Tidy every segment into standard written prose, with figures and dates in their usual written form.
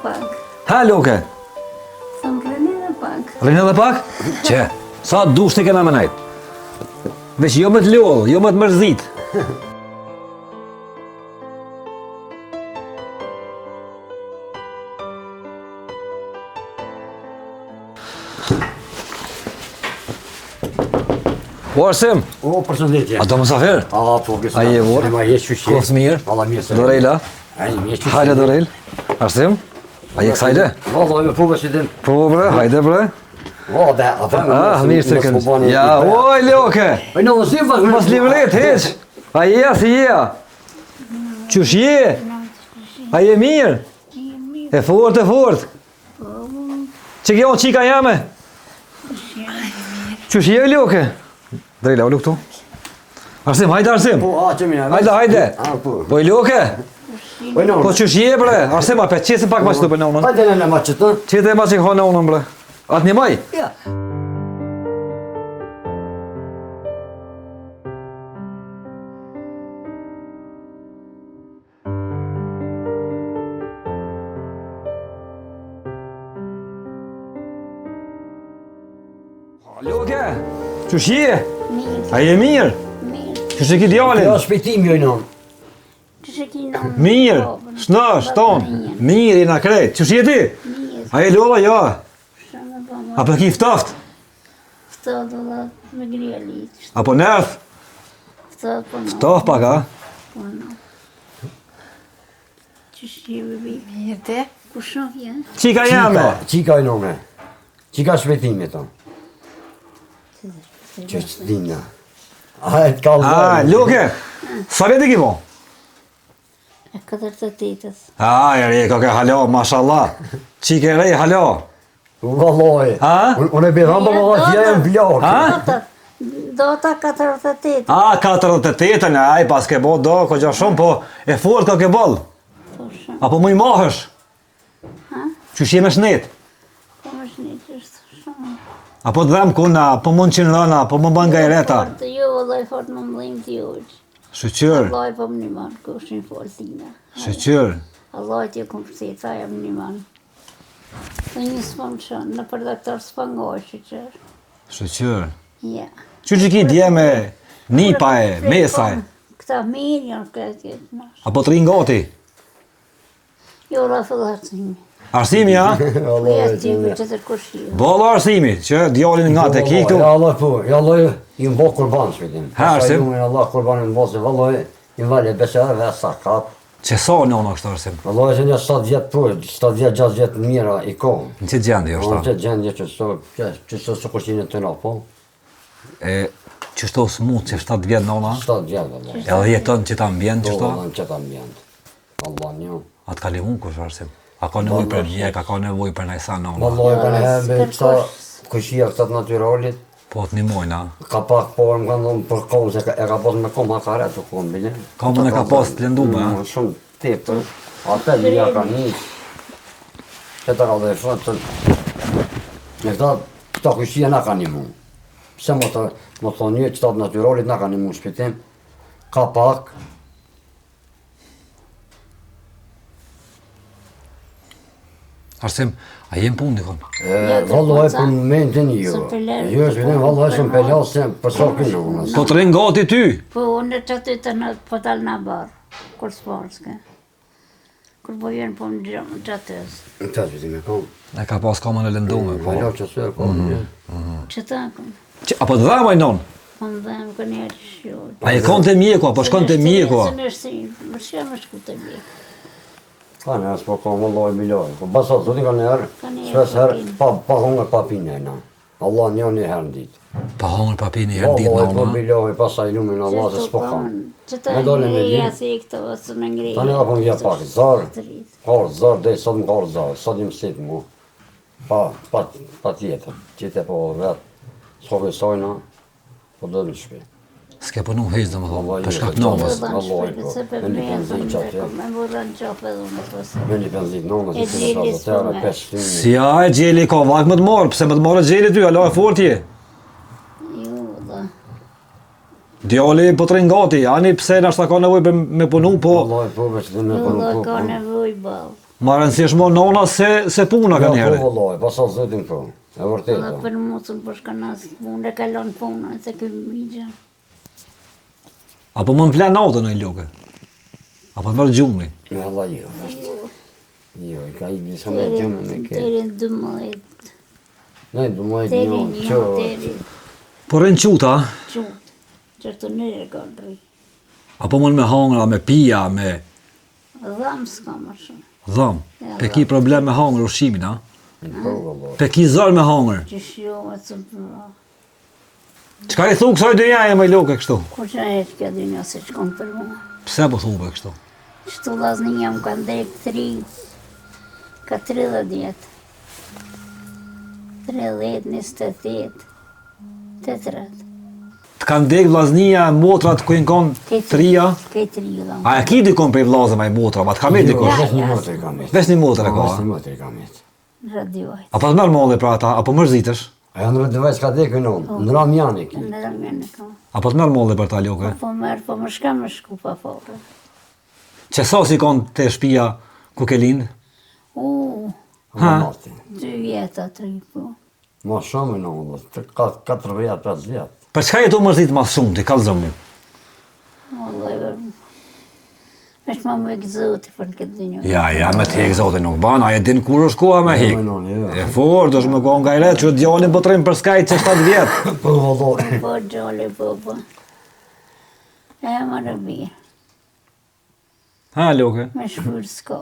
pak. Ha, Loke? Thëm rrini edhe pak. Rrini edhe pak? Që, sa dush ti kena me nejt? Veç jo me të lodhë, jo me të mërzit. Po Arsim. O, përshëndetje. A do mësafir? A, po, A je vorë? Ma je qysh je? Koftë mirë. Valla mirë se. Dorela. Ai, mirë qysh. Hajde Dorel. Arsim? A je kësajde? Valla, me po veç din. Po bre, hajde bre. Po, be, a be. Ah, mirë se kënë. Ja, oj, Loke. Oj, në si pak. Mos livret, hiq. A je, si je? Qysh je? A je mirë? E fort, e fort. Që kjo qika jame? Qysh je, Loke? Drejla, ulu këtu. Arsim, hajde Arsim. Po, a, që mina. Hajde, hajde. A, po. Po, Loke? Po, në. Po, qysh je, bre? Arsim, a pe qesim pak ma që të për nonën? Hajde, në, në, ma që të. Qete ma që ka nonën, bre? Atë një maj? Ja. Loke, qysh je? Mirë. A je mirë? Mirë. Qysh e ki djalin? Jo, shpejtim jo i nëmë. Qysh e ki nëmë? Mirë, shnosh, ton. Mirë, jena krejt. Qysh je ti? Mirë. A je lodh, jo? Shumë e bëmë. A po ki ftoft? Ftoft, valla, me grjalit. Apo nerth? Ftoft, po në. Ftoft pak, a? Po në. Qysh je, bebi? Mirë te. Kush është je? Qika jame? Qika i nëme. Qika shpejtimi tonë. Që që dina. A e të ka A, Loke, sa vjet i ki bo? E katër të tetës. A, e re, ka ke halo, mashallah. Qike e re, halo. Valloj. A? Unë e bidham, po më dha që jam plak. A? Data 48. A, 48-ën, ai pas ke bo do, ko gja shumë, po e fort ka ke boll. Po shumë. Apo më i mahësh? Ha? Qysh je me shnet? Po me shnet është shumë. Apo të dhem kuna, po mund që në rëna, po më bën gajreta. Fort, jo, vëllai fort më mëdhim të juq. Shyqyr, Allahi po më nimon, kush një fortina. shyqyr. Allahi t'ju kum pështet, aja më nimon. Dhe një s'po më qënë, në për doktor s'po ngoj, shyqyr. Shyqyr. Ja. Qysh i ki djem e nipa e, mesa e, Këta mirë janë këtë tjetë. apo të rinë gati? Jo, rafë dhe arsimi. Arsimi, a? Ja, ti me që të kush jo. Bollo arsimi, që djalin nga të ki këtu. Ja Allah po, ja Allah i më bo kurban shpejtim. Ha, Arsim? Ju Allah kurban i më bo se vallaj, i vale besë edhe ve sakat. Që sa nona kështu Arsim? Vallaj se një 7 vjet po, 7 vjet, 6 vjet mira i kohë. Në që gjendje është Në ta? që gjendje që së, që, që së së kushtinë të na, po. E, që shto smut që 7 vjet nona? 7 vjet, vallaj. Edhe jeton që ta ambient që Po, shto? vallaj, në qëtë ambient. Allah një. A të ka limu kush Arsim? A ka nevojë për mjek, a ka nevojë për najsa nona? Vallaj, ka Jo, në me s'kërkosh. këta kushia këta të natyralit, Po të nimojnë, a? Ka pak por më kanë dhënë për komë, se ka- e ka pas me komë hakaret të komë, bile. Komën e ka pas të lëndume, a? Mm, Shumë tepër. Atë lija ka një. Që të ka dhe fëtë. Në këta, këta kushia na ka një mu. Pse më të, më thonë një, qëta të natyralit na ka një mu shpitim. Ka pak, Arsim, a je në punë dikon? E, Vallaj për momentin jo. Së peler, Jo, shpitim, vallaj shumë pelas, se për sa kënë. Po të rinë gati ty! Po unë që aty të në po dal në barë, kur s'po s'ke. Kur po vjen po më gjë që aty. Këta shpitim e kom. E ka pas komën e lëndume, po. Vallaj që së e kom. Që të kom. Që, apo të dhamaj nonë? Po më dhem kë njerë që shjo. A e kon te mjeku, apo shkon te mjeku? a? Se në shtin, më shkja më shku te mjeku. Ka njerë s'po ka vallaj bilaj. Po basa zoti ka njerë, Ka njerë, shpesh po herë pinë. pa pa hongër pa pinë na. Allah një një herë në ditë. Pa hongër pa pi një herë ditë Vallaj po nona. bilaj pastaj lumin Allah se s'po kam. Që të Me dole me ngreja di. si këto, ose me ngreja. Tani edhe po më vjen pak zor. Ka zor deri sot më ka zor, sot jam sit mu. Pa pa pa tjetër, tjetër po vet. S'ka besojna, po do në shtëpi. S'ke punu hiç domethënë, Vallahi, për shkak jo, nonës. jo. Vallahi, po. Se për Me një me, benzin që aty. me burrën qofë edhe unë po se. Me një benzin nonës, E i gjeli 70 s'po euro, me. 500. Si a e gjeli ka vakt më të marrë, pse më të marrë gjeli ty, alo e fort je. Jo, dhe. Djali po të rrin gati, ani pse nashta ka nevojë për me punu, po Vallahi po veç dhe me Jo, punu dhe po. ka po. nevoj ballë. Ma rëndësishme mo nona se, se puna ka Jo, njerë. po vëllai, pasha zotin po. E vërtetë. Edhe për mucën po shkon as punë, e kalon punën se ky migja. Apo më në flen natën e loke? Apo të mërë gjumi? Me Allah jo. Jo, i ka i disa me gjumë me ke. Deri në 12. Ne, 12 Deri një, një, që... deri Po rrin quta, qut. Që të nërë ka rri. apo mund me hangra, me pija, me Dham s'ka më shumë. dham. Pe ki problem me hangër ushqimin, a? Po, vëllai. Pe ki zor me hangër. Qysh jo, e të më... Çka i thu kësaj dynjaje më loke kështu? Kur që e kjo dynja se shkon për mua. Pse po thu be kështu? Qëtu vllaznia më kanë dek tri, ka 30 vjetë. 30, 28, 83. Të kanë dek vllaznia e motrat ku janë kon trija? Ke tri vlla. A e ki dikon prej vllazëm ai motra, ma të ka met Jo, dikush? veç një motër i kam jetë. Veç një motër e ka. Veç a? një motër i kam jetë. Në radiojt. A pa të merr malli për ata, apo mërzitesh? A janë rëdëvaj s'ka dekë në Po. në ram janë i ki. Në rëmjen e ka. A po të merr malli për ta loke? Po merr, po më shka më shku pa fore. Që sa si kon te shtëpia ku ke lind? U, Ha. Nati. dy vjeta, tri, po. Ma shumë në unë, të ka 4 vjetë, 5 vjetë. Për çka je tu mërzit ma shumë ti, kallëzëm mu. Vallai, Veç ma më gëzoti për në këtë dynja. Ja, ja, me të hek zotin nuk ban, a e din kur është koha me hek. Jo, jo, jo. E fort, është më konë gajret, që djalin po të rrimë për skajt që 7 vjetë. Po, vëllai. Po, gjoli, po, po. E, më në mirë, Ha, Loke. me shpyrë s'ka.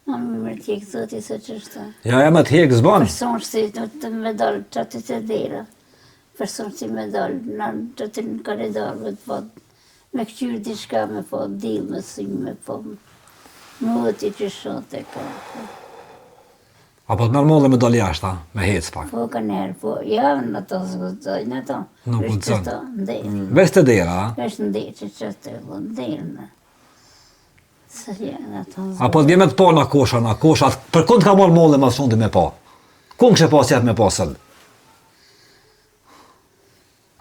Ma më mirë t'jek zoti se që është. Ja, ja, me të hek s'ban. Person si të, të me dalë që aty të dera. Person si me dalë në që aty në korridor me të po, me këqyrë diçka me po, dill me sy me po. Më ti që shote ka. Apo të merr malli me dalë jashtë, a? Me hec pak. Po kanë herë, po, ja, në to s'guxoj, në to. Nuk Veç guxon. që to, Nderë. Veç të dera, a? Veç nderë që që të, po, nderë në. Se ja, në to Apo të vjen me të pa në kosha, në kosha, për kund ka marrë malli ma shumë me pa? Kun kështë pas qef me pa sëll?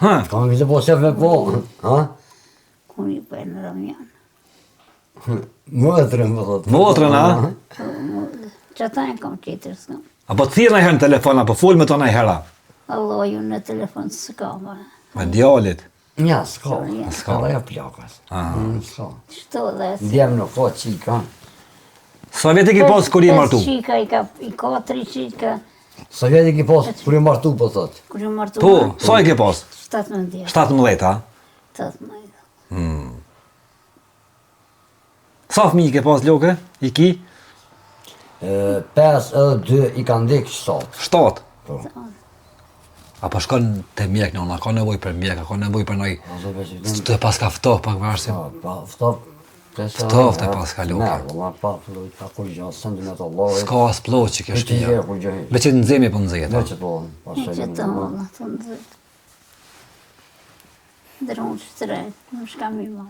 Ha, Ka më kështë po qef me po, ha? Kun i po e në Romjan. Motrën, më thotë. Motrën, a? Po, Që ata e kam tjetër s'kam. Apo të thirr ndonjëherë në telefon, apo fol me të ndonjëherë, a? Allah, ju në telefon s'ka, ma. Me djalit. Ja, s'ka. Ja. S'ka. Edhe ja plakas. Mm, S'ka. Qëto dhe Djem nuk ka qika. Sa vjet i ki pas kur je martu? Pesë qika i ka, i ka tri qika, Sa vjet i ki pas kur je martu, po thot. kur je martu. Po, sa i ke pas? 17 vjet. 17, a? 17. Sa fëmijë i ke pas Loke? I ki? E, 5 edhe 2 i kanë ndek 7. 7. Po. Apo shkon te mjek nona, ka nevojë për mjek, ka nevojë për ndaj. Ose veç i them, Të pas ka ftoh pak varësi. Pa, pa, ftoh. Ftohtë e pas ka Loke. Merë, valla, pa, filloj, pa kur gjë, sëndimet Allahit. S'ka as plotë që kjo Veç i shtëpia. gjë, kur gjë hiç. Veç që nxehmi po nxehet. Veç që po, pa E që të holla, të nëzët. Ndërun shtret, nuk shka mi ma.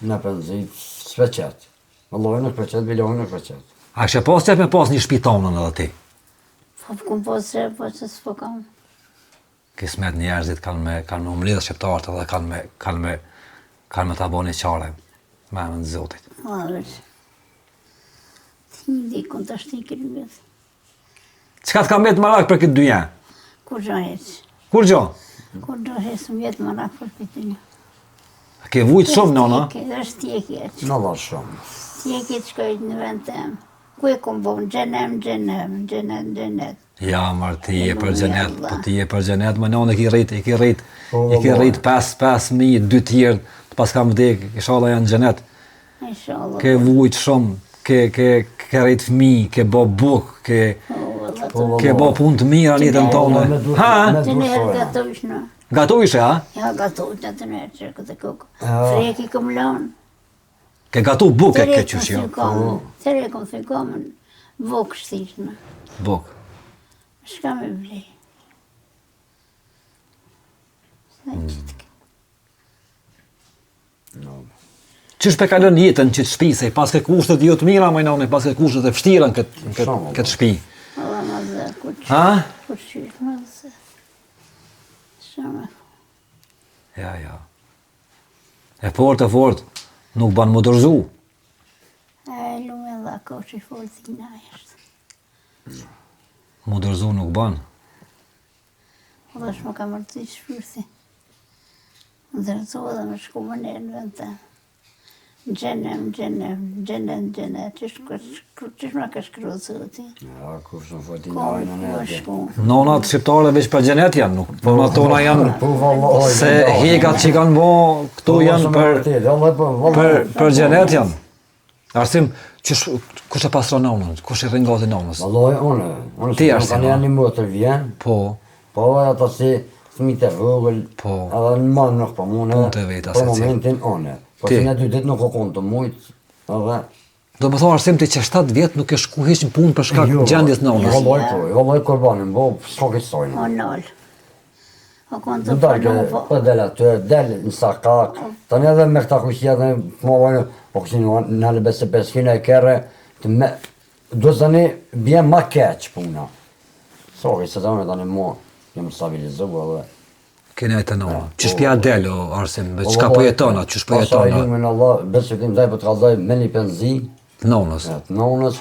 Në pënzit, s'peqet. Allahi nuk peqet, bilahi nuk peqet. A kishe pas qef me pas një shtëpi tonën edhe ti? Po, kum po se, po që s'po kam. Kismet njerëzit kanë me kanë me u mbledh shqiptarët edhe kanë me kanë me kanë me ta bë një qare me emrin të Zotit. Allah, veç. Ti një dikun të shti kryet. Çka të ka mbet marak për këtë dynja? Kur gjo heq? Kur gjo? Kur gjo heq, më vjetë më rak për këtë dynja. A ke vujt shumë nona? Është tjekje, Në dha shumë. tjekje të shkoj në vend tem. Ku e kom bo? Në xhenem, xhenem, xhenet, xhenet. Ja, mër, ti je për Lumja xhenet, Allah. po ti je për xhenet, më nonë e ki rrit, i ki rrit, Po, i ki valla. rrit 5, 5 mijë, dy tjerë, të pas kam vdek, inshallah janë xhenet. Inshallah. Ke vujt shumë, ke ke ke rrit fëmijë, ke bë buk, ke Po, valla, Po, valla. ke bë punë të mira në jetën tonë. Me dur- Ha? me Të dur nërë shojna. gatush në. Gatuishe, ha? Ja, gatush në të nërë që këtë kokë. Ja. Freki kom lanë. Ke gatu buk e Tere ke kom qysh jo. thy komën. Tere kom thy komën. Vokë shtishme. Buk. Shka me blej. Sa Hmm. qëtë No. Qysh pe kalon jetën në këtë shtëpi, se i pas ke kushtet jo të mira, më nani, pas ke kushtet e vështira në këtë në këtë Shumë, këtë shtëpi. Allah ma zë, kur qysh, Ha? kur qysh, ma zë. Shumë. Ja, ja. E fort, e fort, nuk ban m'u dorzu. E lume dhe kosh i fort i na është. M'u dorzu nuk ban. Dhe është më ka mërzi shpirti. M'u dorzu dhe me shku më në në vend të. Në xhenem, në xhenem, në xhenet, në xhenet, qysh, qysh ma ka shkru Zoti. Ja, kush në fotin e ajnë në e shku. Nonat shqiptare veç për xhenet janë, nuk. Po, Nonat tona janë, po, vallahi, se hekat që kanë bo, këto Po, janë për, po, për, për xhenet janë. Arsim, qysh, kush e pastron nonën, kush i rrin gati nonës? Vallahi, unë, unë Ti, si Arsim, kanë a? janë një motër vjen, Po, po ata si fëmijët e vogël, Po. edhe në më nuk po mune, Punë të veta, për secili. momentin unë, po Ti. si në dy ditë nuk u konë të mujt, edhe Do më thonë Arsim ti që 7 vjet nuk ke shku hiç në punë për shkak Jo, gjendjes nonës. Vallahi po, vallahi kurbanin, bo, s'ka kësaj. O nol. O konë të Në dalë, punu, po. po del aty, del në sakak, tani edhe me këta kushtia dhe më vajnë, po këshin në në besë peskina e kere, të me, do të tani bje ma keq puna. Sorry, se tani tani mua, jam stabilizu edhe. Kene e të nona. Qysh pja del o Arsim, me çka po jeton, a qysh po Pasha jeton? a? lumin Allah, besë që tim po të kallzoj me një penzin, Të nonës. e të nonës,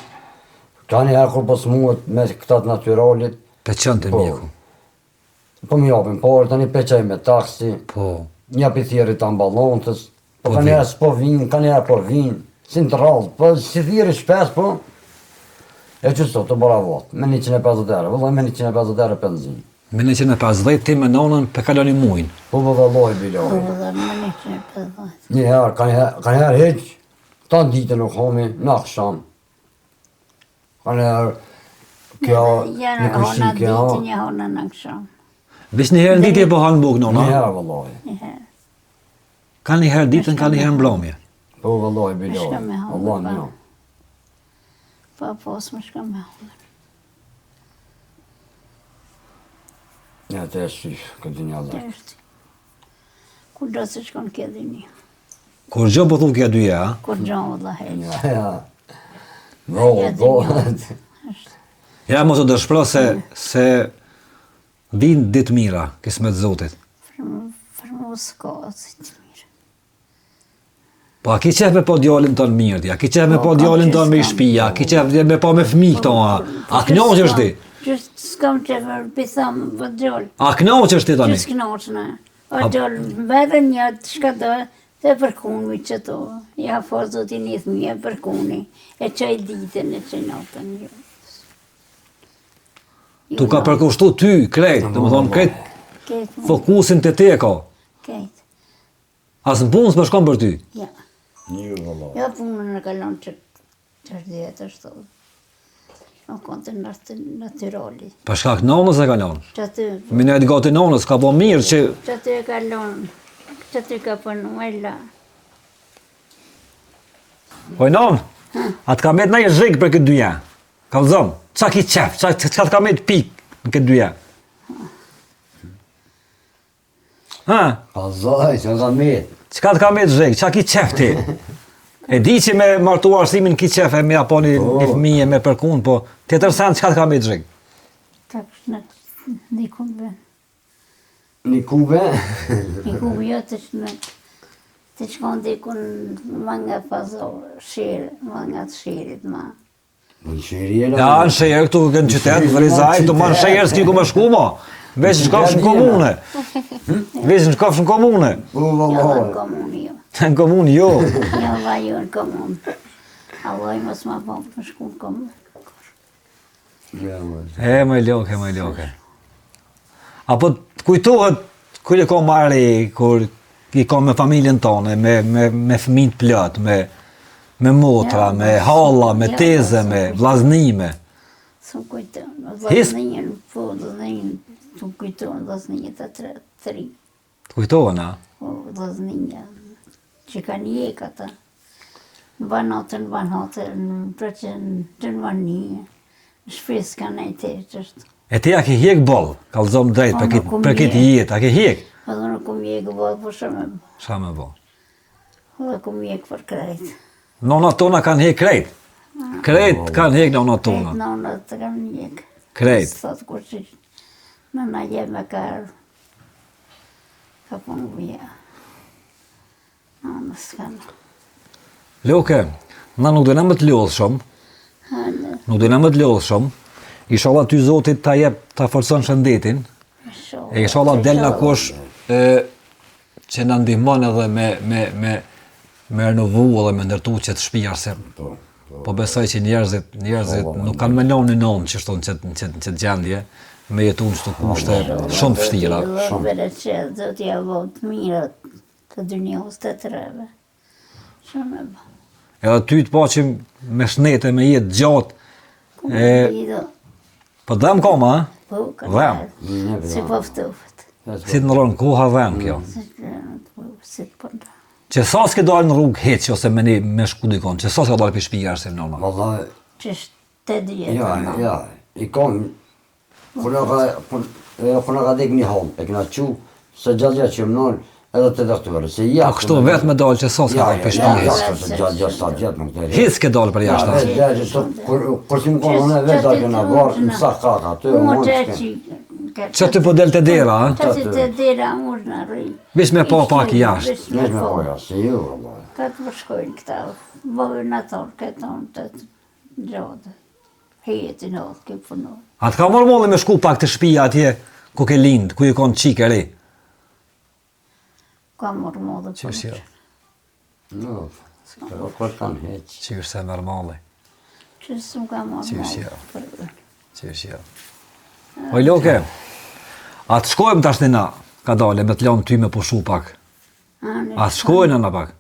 ka një herë kur po smuhet me këta të natyralit, Pe qënë të Po. mjeku. po më japin parë, tani peqaj me taksi, Po. Një pi thirri të ambulantës, po Po ka vin. njerë s'po vinë, ka njerë po vinë, si në të rrallë, po si thirri shpes, po, e që sot të bëra vot, me 150 euro, vëllai me 150 euro benzin. Me 150 ti me nonën pe kaloni mujin. Po po vëllai biloj. Po, dhe më 150. Një herë, ka një herë, ka një herë hiq, ta ditën nuk homi, në aksham. Ka një herë, kjo, Janë një kushi hona kjo, ditë, një hona në kësham. Veç një herë në ditë e po hanë bukë një nona. herë vëllai. Një herë. Ka një herë ditën, ka një herë mbrëmje. Po vëllai biloj. Shka me hangër, Allah pa. një. Po, po, s'më shka me hongër. Ja të e shif, këtë dynja dhe. Është. Kur do të shkon kjo dynja? Kur gjë po thu kjo dyja, a? Kur gjë vëlla heq. Ja, ja. Do, do. Ja mos u dëshpro se se vin ditë mira, kismet Zotit. Për, për mu s'ka si të mirë. Po a ki qef me pa djalin tonë mirë ti? A ki qef me Po, pa kam djalin qef tonë me s'kam. shtëpi? A ki qef me pa me fëmijë këto? A, a kënaqesh ti? Gjysht s'kam qef për pitham, po djall. A kënaqesh ti tani? Gjysht kënaqna. O djall, vetëm një çka do, të përkuni që to. Ja po zoti një fëmijë përkuni. E çoj ditën, e çoj natën. Jo. Tu ka përkushtu ty krejt, domethënë krejt Krejt, fokusin te ti e ka. krejt. As në punë s'po shkon për ty. Ja. Një vëlla. Jo punën e kalon që që është djetë është Në kontë natyrali. Për shkak nonës e kalon. Që aty, Mi nejt gati nonës, ka bo mirë që që aty e kalon, që aty ka punu e la. Oj non, a të ka met ndonjë zhig për këtë dyja? Kallzom, qa ki qef, qa, qa të ka met pik në këtë dyja? Ha, Pa zoj, që ka met. çka të ka met zhig, qa ki qef ti? E di që me martu arsimin ki qef e me apo një, Po. një fëmijë me përkun, po tjetër sen çka të ka met zhig? Ta kështë në një kube. Një kube. Një kube jo të shme, të shkon dikun ma nga pazor, shirë, ma nga të shirit, ma. Në shiri e Ja, në sheher këtu në qytet, në Rizaj, këtu ma në sheher s'ki ku me shku mo. Veç në shkofsh në komune. Veç në shkofsh në komune. Po Jo, në vëlla. komunë, jo. Në komunë, jo. Jo, va, jo, në komunë. Alloj, mos ma po, më shku në komunë. Ja, më. E, më loke, më loke. Apo të kujtohet kur e ka marrë, kur i ka me familjen tonë, me, me, me fëmijë të plot, me, me motra, Ja, me halla, me ja, teze, po, me vllaznime. S'më kujton, His- vllaznijën, po, vllaznijën, s'më kujton, vllaznijën të tre, tri, Të kujtohen, a? po, vllaznijë, që kanë jek ata. Në banatën, në banatën, në përqen, në Gjermani, në shtëpi s'ka nejtë, që është. E ti a ke hjek boll, kallzom drejt Po, për nuk këtë um për këtë hjek. jetë, a ke hjek? Edhe nuk kum jek bo, po shumë, Sa me bo? edhe kum jek për krejt. Nonat tona kanë hjek krejt. Krejt kanë hjek nonat Krejt tona. nonat të kanë jek. Krejt. Sot kur që nëna jeme ka ardhë, ka punu ja. s'kam. Loke, na nuk dojna me të lodhë shumë. Nuk dojna me të lodhë shumë. Ishalla ty Zoti ta jep, ta forcon shëndetin. E ishalla del nakush e, që na ndihmon edhe me, me, me, me renovu edhe me ndërtu qët shpia se po, po, po besoj që njerëzit, njerëzit po, po, nuk kanë me lonë një nonë që shton në qët, në qët gjendje me jetu në qëto kushte shumë të vështira. Shumë bereqet, Zoti ja bëftë të mirat të dynjos të treve. Shumë e bë. Edhe ty të paçim me shnet e me jetë gjatë. E, po dhem ka ma, a? Po, ka dhem. Si po ftofët. Si të ndrron koha dhem kjo. Si të po ndrron. Që sa s'ke dalë në rrugë hiç, ose me, një, me shku dikon, që sa s'ke dalë prej shpije, Arsim nona? Valla... Që të djetë. Ja, ja, i kom, Kur na ka, kur, kur na ka dek një hollë, e kena qu, se gjatë gjatë që më nërë, edhe të doktorë, se ja... Po kështu vetë me dalë që sa s'ka dalë prej shpije. Ja, ja, se gjatë gjatë sa gjatë më këtë. Hiç s'ke dalë për jashtë. Ja, vetë gjatë, që kur, kur si më konë, unë vetë dalë kena barë, në sa ka ka, aty, unë që Që ty po del te dera, a? Që ty te dera, unë në rri. Veç me pa pak jashtë. Veç me pa jashtë, se ju, Allah. Këtë më shkojnë këta, bëjnë në tonë, këtë tonë, të gjatë. Hejeti në odhë, ke punu. A të ka marrë malli me shku pak te shpia atje, ku ke lindë, ku je konë çikë e re? Ka marrë malli për që? No, s'ka kur kanë heq. Që është se merr malli? Që s'më ka marrë malli për Që është jo? Oj, Loke, a të shkojmë tash na, kadale, me të lanë ty me pushu pak? A të shkojmë na pak?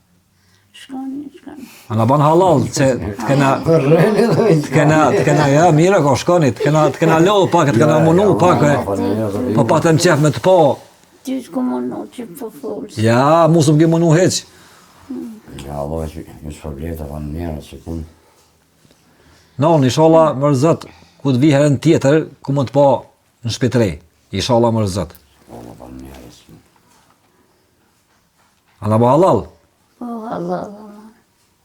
Shkoni, shkoni. A na ban hallall që të kena të kena të kena ja mirë ka shkoni, të kena të kena lodh pak, të kena munu pak. Po patëm qef me të pa. Ty s'ku munu që po fol. Ja, mu s'më ke munu hiç. Ja, Allah, që ju shpërbleftë, pa në mjerë, që punë. Non, inshallah, mër zot, kur të vi herën tjetër, ku me të pa në shpi të re. Inshallah, mër zot. Allah, pa në mjerë, A na ba hallall? Po, hallall, hallall.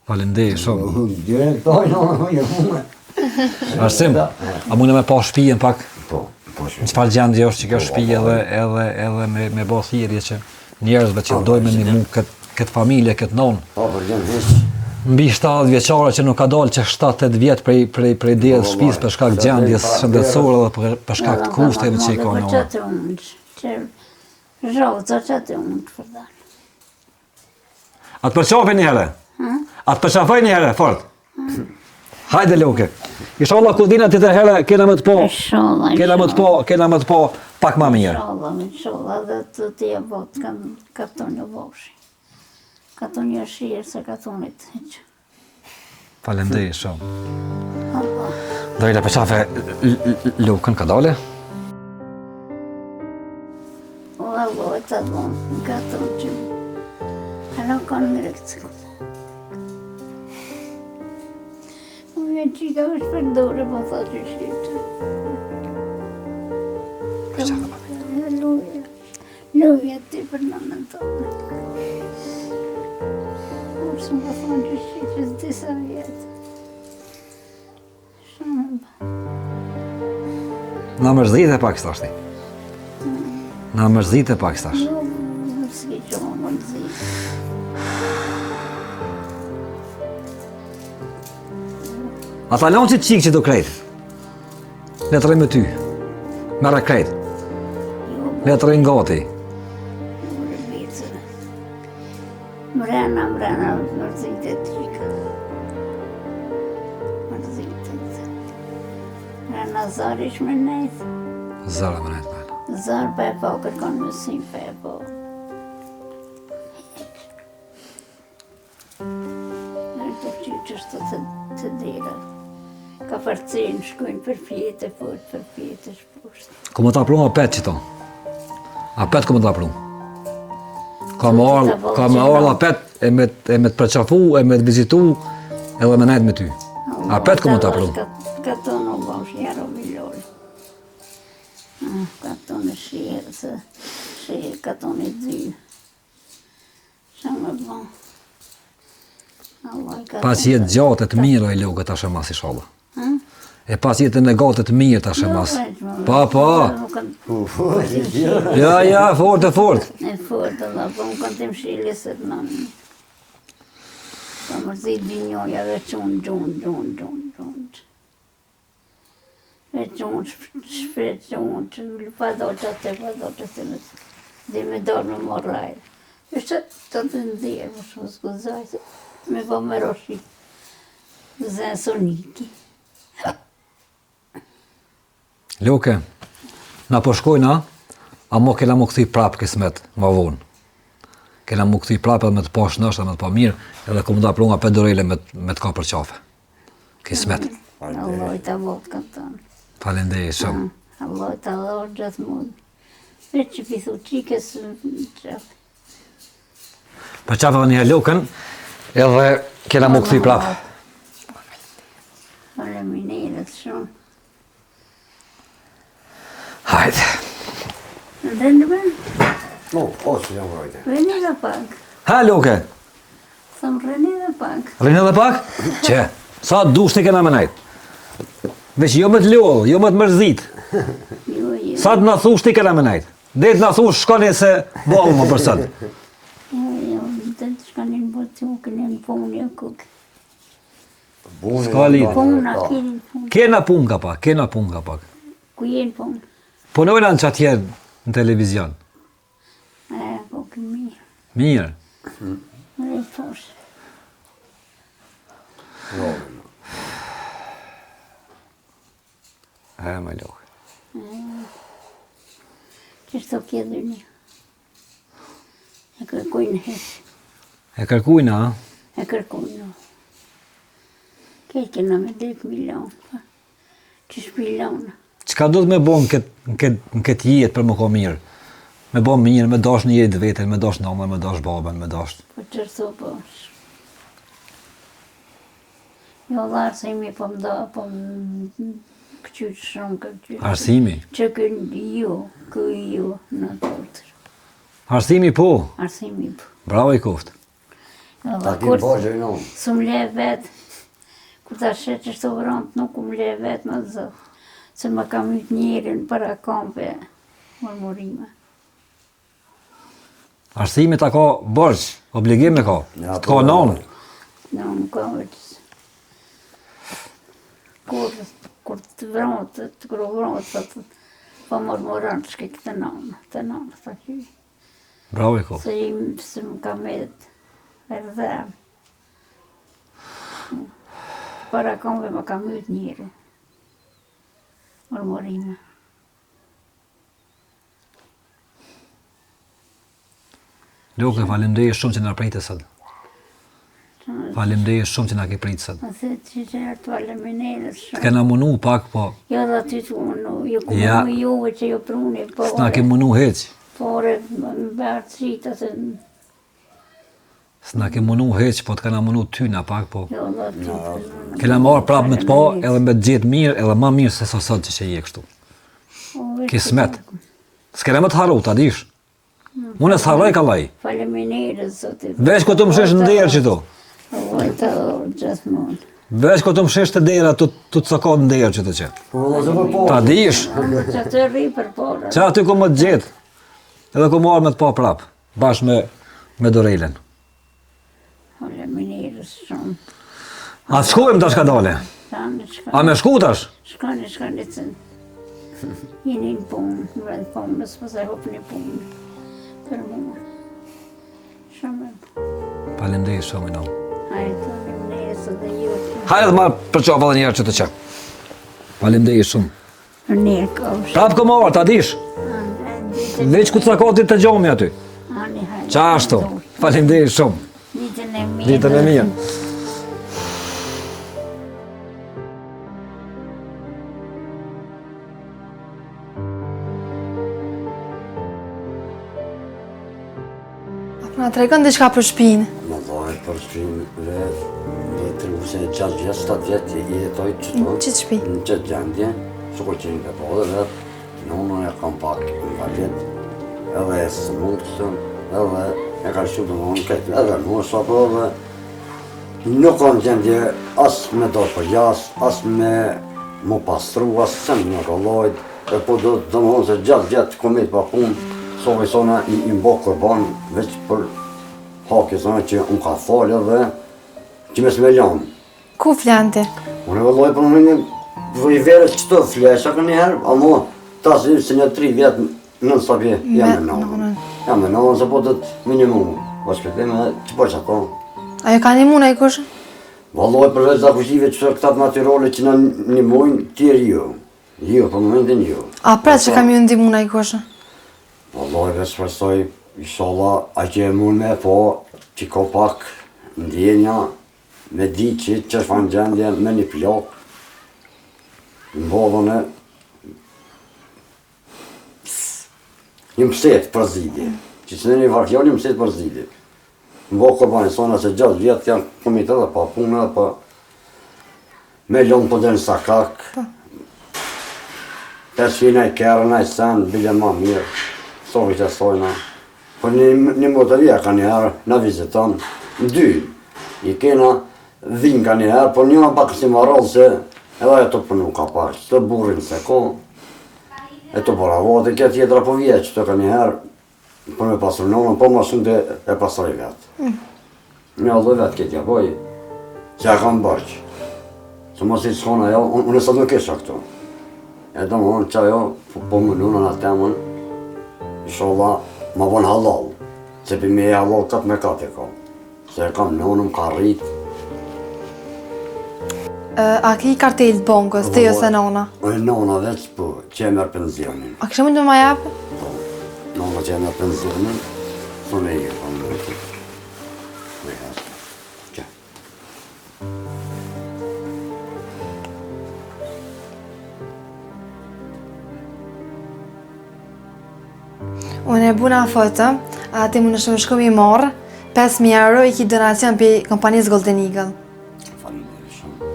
Faleminderit shumë. Gjere këto, jo, jo, jo. Arsim, a mundem me pa shpijën pak? Po, po shumë. Në çfarë gjendje është që kjo po, shpijë po, edhe po. edhe edhe me me bë thirrje që njerëzve që dojnë me ndihmu kët kët familje, kët nonë. Po, po, gjend hiç. Mbi 70 vjeçare që nuk ka dalë që 7-8 vjet prej prej prej derës po, shtëpisë për shkak gjendjes shëndetësore dhe për, për shkak të kushteve që i ka në. Rrota që aty unë të përdan. A të përqafoj një herë? A të përqafoj një herë, fort? Hajde, Loke. Ishalla, kur vina tjetër herë, kena me të pa. Ishalla, Kena me të pa, kena me të pa pak ma mirë. Ishalla, ishalla, dhe të të e botë, kanë katun një boshi. Katun një shirë, se katunit hiq. Faleminderit shumë. Dojla përqafe Lokën kadale. O, Allah, e të dhonë, në katun që... Hala kanë në rëkëtë. Më vjen që ka është për dore, po tha që shqiptë. Përqafe pa Luja. Luja ti për nënën tonë. Unë s'më ka thonë që shqiptë disa vjetë. Shumë. Na mërzite pak tashti. Na mërzite pak tash. Jo, s'ke që më mërzit. A ta lonë qit çikë qëtu krejt? Le të rri me ty. Merre krejt. Le të rri gati. Mrena, mrena, mërzitet qika. Mërzitet. Mrena zor ish me nejtë. Zor me nejtë, mrena. Zor pa e po, kërkon mësim pa e po. Në të që që shtë të, të dera. Ka farcin, shkujnë për pjetë, fort për pjetë, shposhtë. Ku me ta pru apet qëto? Apet ku me ta pru? Ka me ardhë, ka me ardhë apet e me, e me të përqafu, e me të vizitu, edhe me nejtë me ty. Apet ku me ta pru? Ka tonë u bosh, jaro milori. Ka tonë shirë, se shirë, ka tonë i dy. Paç jetë gjatë e të mirë oj Loke tash e mas ishalla. E paç jetën e gatë e të mirë tash e mas. Pa, pa. Ja, ja, fort e fort. E fort, Allah, po më kanë të mshili se të nëmë. mërzit dynjoja veç unë, gjunë, gjunë, gjunë, gjunë. Veç unë, shpet unë, që pa do që atë, pa do që atë, me dhe me dorë me morë ajrë. Veç të të të ndjerë, më shumë s'guxoj, me po me roshi, zë soniki. Loke, na po shkojna, amo kena m'u kthy prapë kismet, ma vonë. Kena m'u kthy prapë edhe me të pa shnosh, edhe me të pa mirë, edhe ku më da prunga pe dorele me, me të kap për qafe. Kismet. Allahu ta dhoftë këtë tonë. Faleminderit shumë. Ah, Allahu ta dhoftë gjithmonë. Veç që pi thu qikës në qafe. Për qafe edhe një herë Lokën, edhe kena m'u kthy prapë. Faleminderit shumë. Hajde. Në rënë No, o, si jam rojte. Rëni dhe pak. Ha, Loke. Thëmë rëni dhe pak. Rëni dhe pak? Që, sa dush ti kena me nejtë? Veç jo me të lodhë, jo me të mërzit. Jo, jo. Sa të na thush ti kena me nejtë? Dhe të na thush shkoni se boll më për sot. Jo, jo, të të shkoni në botë, ju këni në punë, jo kukë. S'ka lidhje. Punë, a keni punë. Kena punë ka pak, kena punë ka pak. Ku jenë punë? Punojna në qatje në televizion. E, po, kë mirë. Mirë. Mirë, thosh. E, më lokë. Qështë të kje një? E kërkujnë hiq. E kërkujnë, a? E kërkujnë. Ke kena me dek milion, pa. Qysh milion. Çka do të me bo në këtë, në këtë, në këtë jetë për me ko mirë? Me bo mirë, me dash njeri të vetën, me dash nënën, me dash babën, me dash... Po qërë po. Jo, dhe arsimi po më do, po më këqyr shumë këqyr. Arsimi? Që kë ju, kë ju në tërtë. Arsimi po? Arsimi po. Bravo i koftë. Jo, Ta dhe kim kur bojë, no. s'u më le vetë, kur ta sheh që shto vrant, nuk u më le vetë më zot, se më ka mytë njerin para kampe, murmurime. Arsimi ta ka borxh, obligim e ka. Ja, Të ka po, nonë. Në ka veç. Kur, kur të vrant, të kur u vrant, të, po murmuron shke këtë nanë, të nanë, të ky. Bravo i koftë. Se im, se më ka met, e dhe. Para komve më ka myt njeri. Murmurime. Loke, faleminderit shumë që na prite sot. Faleminderit shumë që na ke prit sot. Më the që që herë të faleminderit Të shumë. kena munu pak, po Jo dhe ty të munu, jo ku Ja. munu juve që ju pruni, po s'na ke munu hiq. Por e më bërë qita se S'na ke munu hiq, po të kena munu ty na pak, po. jo dhe ty të munu. Kena marrë prapë me të pa, edhe me të gjetë mirë, edhe ma mirë se sa sot që që je kështu. O, veç Kismet. S'kena me të harru, ta dish. Unë e s'harroj kallaj. Faleminderit zoti. Veç ko të më shesh në derë që to. O, të gjithmonë. Veç ko të më shesh të dera, të të të cakot në derë që të që. Po, vëllazër, po, po. Ta dish, Që të rri për porë. që aty ku më të gjetë, edhe ku marrë me të pa prapë, bashkë me, me Dorelen. Faleminderit shumë. A të shkojmë tash ka dale? Shkani, shkani. A me shku tash? Shkani, shkani të jeni në punë, në vend punës, mos e hupni punë për mua. Shumë e Faleminderit shumë i nomë. Hajde, faleminderit dhe ju. Hajde të marrë për qafë edhe njëherë që të që. Faleminderit shumë. Mirë kofsh. Prapë ko marrë, ta dish. Veç ku të cakotit të gjomi aty. Ani, hajde. Qa ashtu? Faleminderit shumë. Ditën e mirë. Ditën e mirë. A po na tregon diçka për shtëpinë? Më dhojë për shpinë vetë, një të se 6 vjetë, 7 vjetë i jetoj që to. Në qitë shtëpi? Në qëtë gjendje, së kur qenë ka po dhe vetë, nonën e kam pak invalid, edhe e sëmund këtu, edhe e ka lëshu dhe më këtë, edhe mua sa po edhe nuk kam gjendje as me do për jas, as me mu pastru, as sen në kollojt, e po do të më thonë se gjatë vjetë kom met pa punë, so i sona i, i mbo kurban, veç për hakë sona që unë ka falë edhe që. Që me s'me lanë. Ku flen ti? Unë vëlloj për momentin, vëj verës që të flesha ka njëherë, amo ta si, si një tri vjetë non stop jam me nonën. Jam me nonën, se po të të minimum. Po shpëtim edhe që po që ato. A ju ka nimu najkush? Vëlloj përveç zakuqive që këta natyrale që na nimojnë, tjerë jo. Jo, për momentin jo. A pret që ka me ju ndihmu najkush? Vëlloj veç shpresoj, inshallah, a që e mund me po, që ka pak ndjenja, me di që që është në gjendje me një plak, në bodhën e një mëset për zgjidhje. Që që në një varkjon, një mëset për zgjidhje. Në bo kërban e sona se 6 vjetë janë komitet dhe pa punë dhe pa me lonë po dhe në sakak. Po. Të shina i kerë, në i sen, bile ma mirë, sovi që sojna. Po një, një motër ka njëherë, na viziton, në dy, i kena, vinë ka njëherë, po njëna pak si ma rrallë se edhe ajo të punu ka pak, të burrin se ko, e të boravate, kjo tjetra po vje që të ka njëherë, për me pasur nonën, po ma shumë të e pasoj vetë. Mm. Një allë vetë këtë ja boj, që e kam borxh. Se mos i shkon ajo, unë sot nuk isha këtu. E do më thonë që ajo, po, po më nuna në temën, inshallah, ma bon hallall, se për me e hallall katë me katë e ka. Se e kam nonën, më ka rritë. A ki kartelë të bankës, ti ose nona? O nona veç, po, që e merr penzionin. A kishe mund të ma jep? Po, nona që e merr penzionin, thonë e i, po më në Unë e buna foto, a ti mundesh me shku mi marrë, 5.000 euro i ki donacion prej kompanisë Golden Eagle. Faleminderit shumë.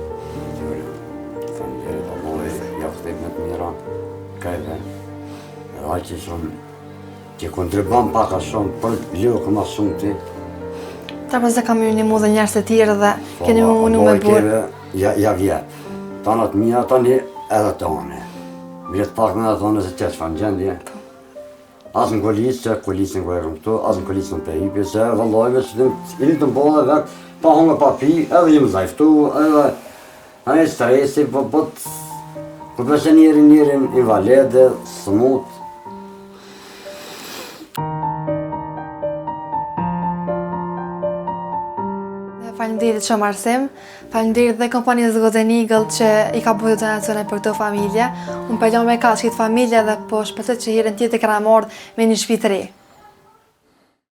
Faleminderit, Allahu ja ktheftë me të mira. Ka edhe. Edhe aq shumë Që kontribon pak a shumë për lukë ma shumë ti. Ta pas dhe kam ju nimu dhe njerëz të tjerë dhe po, keni më mundu me burë. Ja, ja vjetë. Tanat mija tani edhe të ane. Vjetë pak me edhe të ane se që që gjendje. Po. As në kolicë, që kolicën ku e kam këtu, as në kolicën të hypje, se vëlloj me që të i të më dhe vetë, pa hongër pa pi, edhe jemi zajftu, edhe Ai stresi, po po po pesë njerin njerin invalid, sëmut. Faleminderit shumë Arsim, faleminderit dhe kompanisë Golden Eagle që i ka bërë donacione për këto familje. Unë po e lo me kaq këtë familje dhe po shpresoj që herën tjetër kena marrë me një shtëpi të re.